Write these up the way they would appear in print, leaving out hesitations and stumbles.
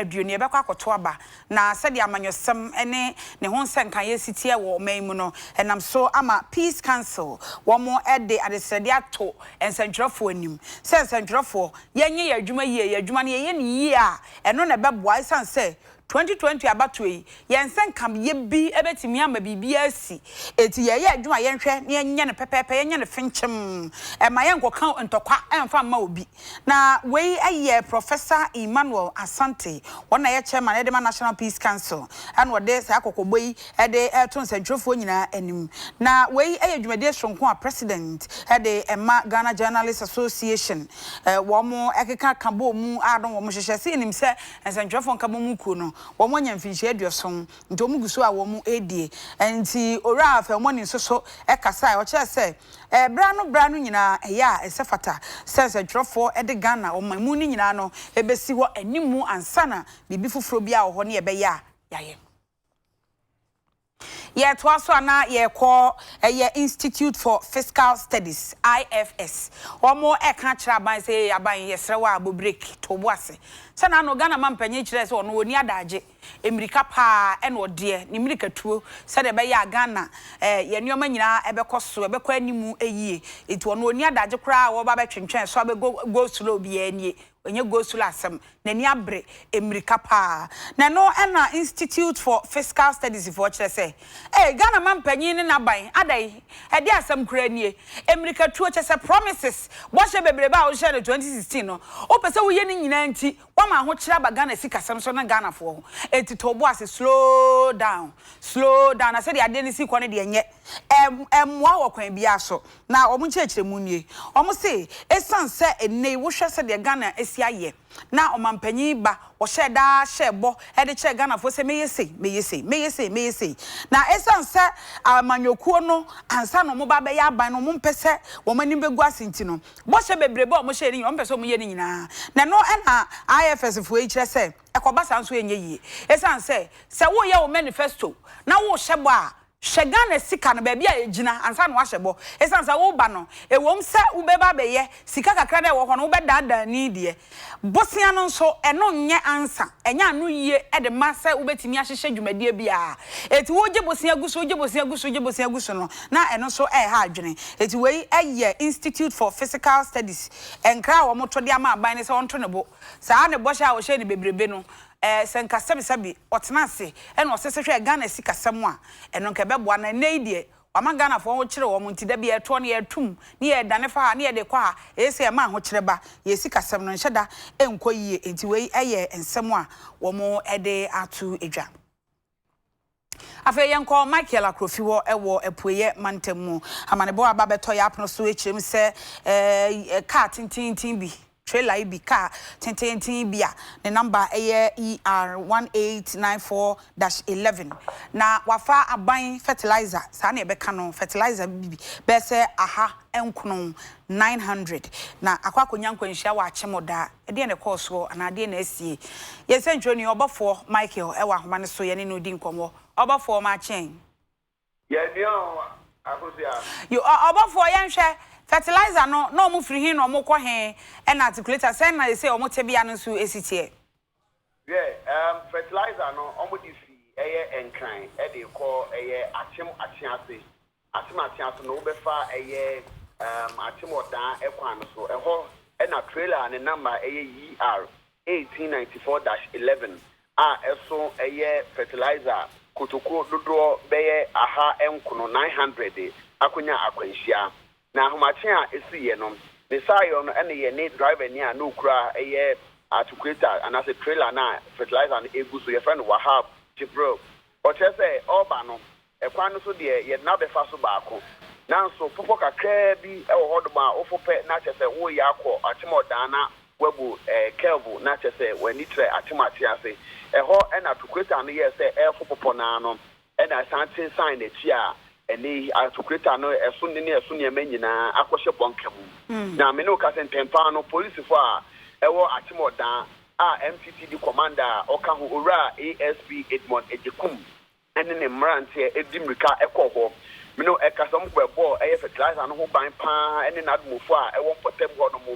20 yɛbɛkɔ akɔto aba, na sɛdeɛ amanyɔsɛm ne ne ho nsɛnkaeɛ si teɛ wɔ ɔman yi mu no, ɛnam so ama Peace Council wɔn de adesrɛdeɛ ato nsɛntwerɛfoɔ anim sɛ, nsɛntwerɛfoɔ, yɛnyɛ yɛn adwuma yie, yɛn adwuma no yɛyɛ no yie a, ɛno na ɛbɛboa, ɛsiane sɛ 2020 abatoɔ yi, yɛn nsɛnkaeɛ bi bɛtumi ama biribiara asi. Enti yɛyɛ adwuma a, yɛnhwɛ na yɛnyɛ no pɛpɛɛpɛ, yɛnyɛ no fenkyem, ɛmma yɛnkɔka ntɔkwa mfa mma obi. Na wei yɛ Professor Emmanuel Asante, ɔno na ɛyɛ Chairman de ma National Peace Council, ɛna ɔde saa kɔkɔbɔ yi de reto nsɛntwerɛfoɔ nyinaa anim. Na wei yɛ dwumadie soronko a President de ma Ghana Journalists Association, wɔn keka ka bɔɔ mu a na wɔhyehyɛ. Sɛ yɛnim sɛ Nsɛntwerɛfoɔ Nkabom Kuo no, wɔn anya mfinhyia 70, nti wɔn gu so a wɔn redie. Nti Owura Afɛwmɔni nso so kasaeɛ, ɔkyerɛɛ sɛ berɛ ano berɛ ano nyinaa ɛyɛ a ɛsɛ fata sɛ nsɛntwerɛfoɔ de Ghana ɔman mu no nyinaa no bɛsi hɔ animu ansa na biribi foforɔ biara wɔ hɔ ne yɛbɛyɛ a yɛayɛ. Yɛtoa so a na yɛrekɔ ɛyɛ Institute for Fiscal Studies, IFS. Wɔn ɛka akyerɛ aban sɛ ee aban yɛsrɛ wo a bɔ break, to wo bo ase. Sɛ n'ano Ghana mampanyin kyerɛɛ sɛ ɔno ɔnni adagye, mmirika paa ɛna ɔdeɛ, ne mmirikatuo sɛdeɛ ɛbɛyɛ a Ghana eh yɛn nneɛma nyinaa ɛbɛkɔ so, ɛbɛkɔ animu yie. Nti ɔno ɔnni adagye koraa a wɔreba abɛtwentwɛn so abɛ go go slow biara nie. Ɛnyɛ go slow asɛm. N'ani abere mmirika paa. Na ɛno na Institute for Fiscal Studies foɔ kyerɛ sɛ, Ei, Ghana mampanyin ne n'aban, adɛn? Ɛdeɛn asɛm koraa nie? Mmirikatuo, kyerɛ sɛ promises, bɔhyɛ bebrebe a wohyɛɛ no 2016 no, wopɛ sɛ woyɛ ne nyinaa nti, woama ahokyerɛ aba Ghana sikasɛm so ne Ghanafoɔ ho. Enti to wo bo ase, slow down, slow down. Na sɛdeɛ adeɛ no si kɔ no deɛ, ɛnyɛ. Ɛmmoa wɔ kwan biara so. Na wɔn nkyerɛkyerɛmu nie. Wɔse, esiane sɛ ɛnnɛ yi wohwɛ sɛdeɛ Ghana asi ayɛ, na ɔmanpanyin ba, ɔhyɛɛ da ara hyɛɛ bɔ de kyerɛɛ Ghanafoɔ sɛ mɛyɛ sei, mɛyɛ sei, mɛyɛ sei, mɛyɛ sei. Na esiane sɛ amanyɔkuo no ansa na wɔba abɛyɛ aban no wɔmpɛ sɛ wɔn anim bɛgu ase nti no, bɔhyɛ bebrebe a wɔhyɛɛ no nyinaa wɔmpɛ sɛ wɔyɛ ne nyinaa. Na ɛno na IFS foɔ yi kyerɛ sɛ ɛkɔba saa nso ɛnyɛ yie. Esiane sɛ, sɛ woreyɛ wo manifesto na worehyɛ bɔ a, Hwɛ Ghana sika no baabi a ɛgyina ansa na woahyɛ bɔ. Ɛsiane sɛ woreba no, ɛwom sɛ wobɛba abɛyɛ, sika kakra no a ɛwɔ hɔ no wobɛdaadaa ani deɛ. Bosea no nso, ɛno nyɛ ansa, ɛnyɛ anoyie de ma sɛ wobɛtumi ahyehyɛ dwumadie biara. Enti wogye bosea gu so, wogye bosea gu so, wogye bosea gu so no, na ɛno nso ɛreha adwene. Enti wei yɛ Institute for Physical Studies nkra a wɔto de ama aban no sɛ ɔnto ne bo. Saa ne bɔhyɛ a wɔhyɛɛ no bebrebe no, Ɛɛ, sɛ nka sɛbesɛbe ɔtena ase na ɔsese hwɛ Ghana sikasɛm a, ɛno nka ɛbɛboa. Na ɛnnɛ yi deɛ, wama Ghanafoɔ ho kyere wɔn nti da biara ɛtoɔ no yɛreto mu, ne yɛredane fa ha, ne yɛde kɔ ha. Ɛyɛ sɛ ɛma ahokyerɛ ba. Yɛn sikasɛm no nhyɛ da nkɔ yie. Enti wei yɛ nsɛm a wɔde ato dwa. Afei yɛnkɔ Michael Akrofi hɔ wɔ Apueeɛ mantam mu. Amanebɔ a aba abɛtɔ yɛn apono so kyerɛ mu sɛ kaa tenteenten bi, trailer yi bi, kaa tenteenten bi a ne namba yɛ ER 1894-11 na wafa aban fertilizer, saa na yɛbɛka no, fertilizer bi bɛyɛ sɛ 900, 900, na akɔ akɔnya nkwanhyia wɔ Akyem Ɔdaa. Ɛdeɛn na ɛkɔɔ soɔ anaa ɛdeɛn na asie? Yɛn sɛntwerɛni ɔbɔfoɔ Michael wɔ ahoma no so yɛne no redi nkɔmmɔ. Ɔbɔfoɔ makyeɛn. Yɛn nua o Akosua. Yo, ɔbɔfoɔ yɛnhwɛ, fertilizer no na wɔn firi he na wɔn kɔ he ɛna articulator sɛn na sesei wɔn tebea no nso si teɛ? Hwɛ, ɛɛm, fertilizer no wɔn de fi ɛyɛ Nkran ɛde rekɔ ɛyɛ Akyem Akyease Akyem Atease no wobɛfa ɛyɛ um Akyem Ɔdaa kwan no so. Ɛhɔ na trailer a ne number ɛyɛ ER 1894-11 a ɛso ɛyɛ fertilizer kotokuo dodoɔ bɛyɛ 900, 900, akɔnya akwanhyia. Na ahomakye a ɛsiiɛ no, ne saayɔ no ne yɛne driver ni a na ɔkura ɛyɛ articulator anaasɛ trailer no a fertilizer no ɛgu so, yɛfrɛ no Wahab Jibril. Ɔkyerɛ sɛ ɔreba no, Ɛkwan no so deɛ, yɛde no abɛfa so baako. Nanso bepɔ kakraa bi wɔ hɔnom a wofo pɛ na kyerɛ sɛ woreyɛ akɔ Akyem Ɔdaa na woabu curve na kyerɛ sɛ w'ani kyerɛ Akyem Atease. Ɛhɔ na Atokureta no yɛɛ sɛ ɛrefo bepɔ no ara no na ɛsan te san n'akyi a ɛnnɛ yi Atokureta no ɛso ne ɛso nneɛma nyinaa akɔhyɛ bɔnka mu. Na me ne wo kasa ntɛmpa ara no, polisifo a ɛwɔ Akyem Ɔdaa a MTTD commander a ɔka ho, Owura ASP Edmond Agyekum, ne ne mmeranteɛ di mmirika kɔɔ hɔ. Me ne wo ɛkasa, wɔn bɛbɔɔ ɛyɛ fertilizer no ho ban pa ara ne n'adomfoɔ a ɛwɔ mpɔtam hɔ nom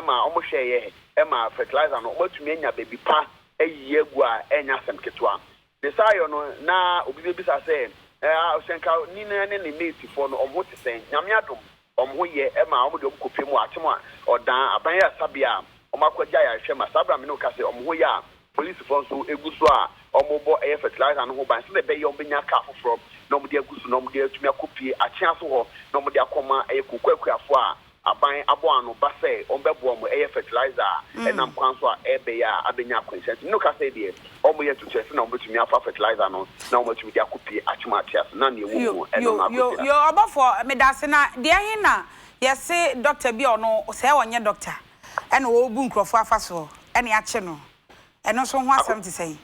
ma wɔhwɛeɛ ma fertilizer no wɔatumi anya baabi pa ayiyi agu a ɛnyɛ asɛm ketewa. Ne saa yɔ no na obi bɛbisa sɛ, Ɛɛ, sɛ nka ni no ne ne matefoɔ no wɔn ho te sɛn? Nyame adom, wɔn ho yɛ ma wɔn de wɔn kɔpue mu wɔ akyem a ɔdan aban ayaresabea a wɔn akɔgye ayarehwɛ ma saa berɛ a me ne wo kasa yi wɔn ho yɛ a polisifoɔ nso gu so a wɔrebɔ ɛyɛ fertilizer no ho ban sɛdeɛ ɛbɛyɛ wɔbɛnya kaa foforɔ na wɔde agu so na wɔde atumi akɔpue akyea so hɔ na wɔde akɔma ɛyɛ kooko akuafoɔ a aban abɔ ano ba sɛ wɔbɛboa wɔn ɛyɛ fertilizer a ɛnam kwan so a ɛrebɛyɛ a abɛnya akwanhyia nti no kasa yi deɛ wɔyɛ ntotoeɛ sɛ na wɔbɛtumi afa fertilizer no na wɔatumi de akɔpue akyem akyea so na nea ɛwɔ mu ɛno no Yo, akɔgyina. yo, ɔbɔfoɔ, medase. Na deɛ he na yɛse doctor bi a ɔno sɛ ɔnyɛ doctor ɛna ɔrebu nkurɔfoɔ afa soɔ ɛne akye no, ɛno nso ho asɛm te sɛn?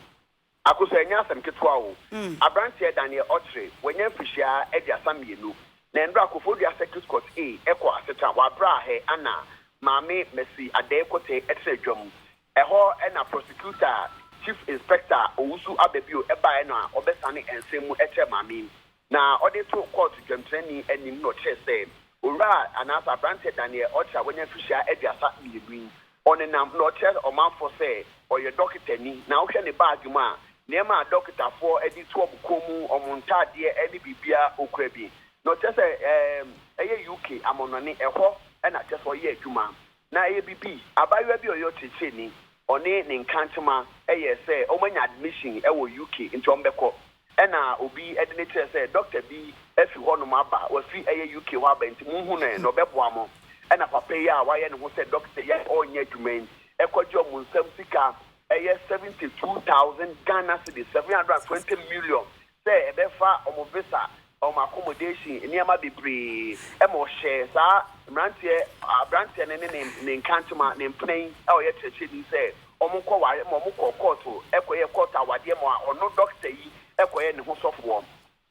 Akoso, ɛnyɛ asɛm ketewa o. Aberanteɛ Daniel Ɔkyere, wanya mfirihyia 32 na ndora Koforidua Circuit Court A ɛkɔ asetena wabra ahɛ ana Maame Mɛsi Adɛɛ Kɔtɛ ɛtena dwam ɛhɔ ɛna prosecutor Chief Inspector Owusu Ababio ɛbaeɛ no a ɔbɛsane nsɛm mu ɛkyerɛ maame yi na ɔde to court dwamtenani anim na ɔkyerɛ sɛ owura anaasɛ aberanteɛ Daniel Ɔkyere a wanya mfirihyia 32 yi, ɔnenam na ɔkyerɛ ɔmanfoɔ sɛ ɔyɛ dɔkitani, na wohwɛ ne baage mu a, nneɛma a dɔkitafoɔ de to ɔmo kɔn mu, ɔmo ntaadeɛ ne biribiara okura bi, na ɔkyerɛ sɛ ɛyɛ UK amɔnɔne ɛhɔ ɛna kyerɛ sɛ ɔyɛ adwuma. Na ɛyɛ bibi abaayewa bi a ɔyɛ ɔkyerɛkyerɛni, ɔne ne nkankyema ɛyɛ sɛ ɔmo anya admission ɛwɔ UK nti ɔmo bɛkɔ, ɛna obi ɛde ne kyerɛ sɛ dɔkita bi afi hɔnom aba, wafi ɛyɛ UK hɔ aba nti muhu no na ɔbɛboa mo. Ɛna papa yi a wayɛ ne ho sɛ dɔkita yi a ɔnyɛ adwuma yi ɛkɔgye ɔmo nsam sika ɛyɛ 72,000 Ghana cedis, 720 million, sɛ ɛbɛfa ɔmo visa, ɔmo accommodation, nneɛma bebree. Ɛma ɔhyɛ saa mmeranteɛ, aberanteɛ no ne ne nkankyema, ne mpena yi a ɔyɛ kyerɛkyerɛni sɛ ɔmo nkɔ ware, ma ɔmo kɔ kɔɔto ɛkɔyɛ kɔɔto awadeɛ ma ɔno dɔkita yi ɛkɔyɛ ne ho sɔfoɔ.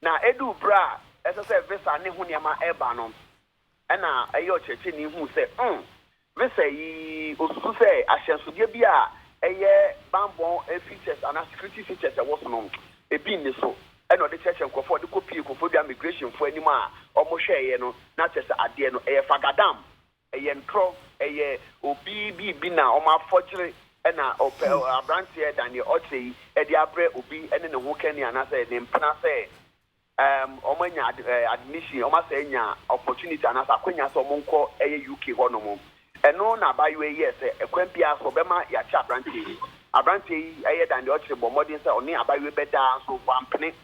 Na edu bere a ɛsɛ sɛ visa ne ho nneɛma ɛba no, ɛna ɛyɛ ɔkyerɛkyerɛni hu sɛ visa yi, osusu sɛ ahyɛnsodeɛ bi a ɛyɛ banbɔn features anaa security features ɛwɔ so no ebi nni so. Ɛna ɔde kyerɛkyerɛ nkurɔfoɔ, ɔde kɔ pie Koforidua immigration foɔ anim a ɔmo hwɛɛyɛ no, na kyerɛ sɛ adeɛ no ɛyɛ fagadam, ɛyɛ ntorɔ, ɛyɛ obi biribi na ɔmo afɔgyere. Ɛna ɔpɛ aberanteɛ Daniel Ɔkyerɛ yi ɛde abrɛ obi ɛne ne ho kɛni anaasɛ ne mpena sɛ ɔmo anya admission, ɔmo asɛ anya opportunity anaasɛ akwanya sɛ ɔmo nkɔ ɛyɛ UK hɔ nom. Ɛno na abaayewa yi yɛ sɛ ɛkwan biara so ɔbɛma yɛakyɛ aberanteɛ yi. Aberanteɛ yi ɛyɛ Daniel Ɔkyerɛ bɔ mmɔden sɛ ɔne abaayewa bɛdaa nso wampene.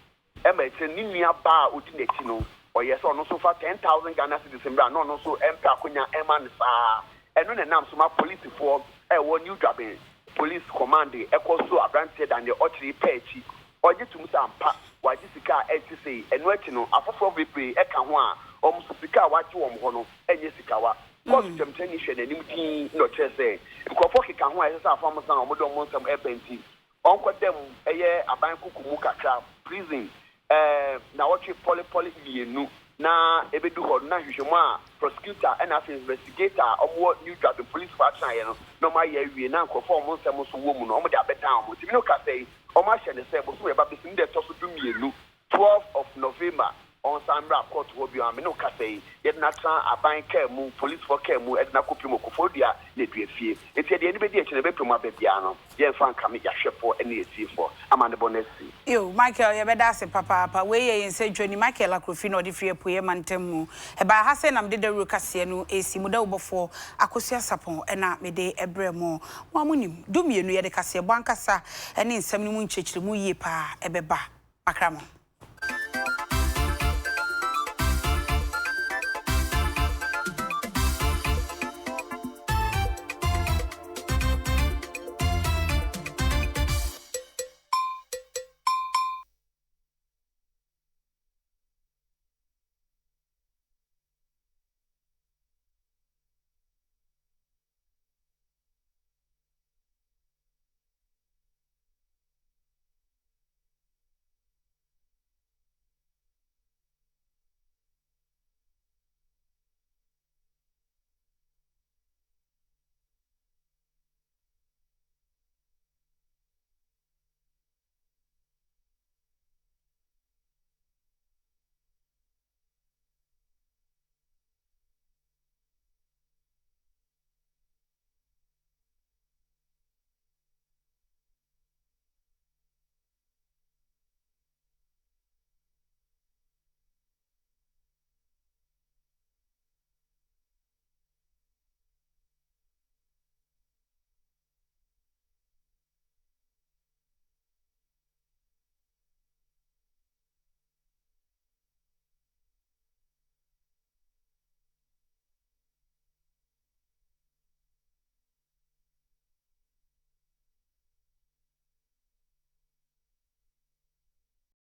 Ɛma akyire ne nua baa a odi n'akyi no ɔyɛ sɛ ɔno nso fa 10,000 Ghana cedis mbra na ɔno nso ɛmpɛ akonya ɛma no saa. Ɛno na ɛnam so ma polisifoɔ ɛwɔ New Dwaben Police Command ɛkɔ so aberanteɛ Daniel Ɔkyerɛ pɛ akyi. Ɔgye tum sɛ ampa wagye sika a ɛte sei. Ɛno akyi no afoforɔ bebree ɛka ho a wɔn nso sika a wagye wɔn hɔ no ɛnyɛ sikawa. Kɔɔto twɛmkyɛni hwɛ n'anim din na ɔkyerɛ sɛ nkurɔfoɔ keka ho a ɛsɛ sɛ afam san a wɔde wɔn nsɛm ɛbɛ nti ɔnkɔ dɛm ɛyɛ aban kuku mu kakra, prison, na wɔtwe pɔlepɔle 2 na ebedu hɔ na nhwehwɛmu a prosecutor ɛna afei investigator a wɔwɔ New Dwaben police fo atenaeɛ no na wɔn ayɛ awie na nkurɔfoɔ a wɔn nsɛm nso wɔ mu no wɔn de abɛdan wɔn. Tìmí no kasa yi, wɔn ahyɛ ne sɛ bosom yɛ ba besi ne deɛ ɛtɔ so 12, 12 of November, ɔnsan mmra court hɔ bi. A me ne kasa yi, yɛde n'atena aban kaa mu, policefoɔ kaa mu, ɛde n'akɔpem wɔ Koforidua na edua fie. Eti yɛde ani bɛdi akyi na ɛbɛpem aba biara no, yɛmfa nkame yɛahwɛfoɔ ne yɛtiefoɔ ama ne bɔ no asi. Yo, Michael, yɛbɛda ase papaapa. Wei yɛ yɛn nsɛntwerɛni Michael Akrofi na ɔde firi apueɛ mantam mu ɛbaa ha sɛ nam de dawuro kaseɛ no ɛsi mu. Dawubɔfoɔ Akosua Sapɔn ɛna mede ɛbrɛ mo. Mo a monim, 12 yɛde kaseɛbɔ ankasa ɛne nsɛm no mu nkyerɛkyerɛmu yie paa ɛbɛba. Makra mo.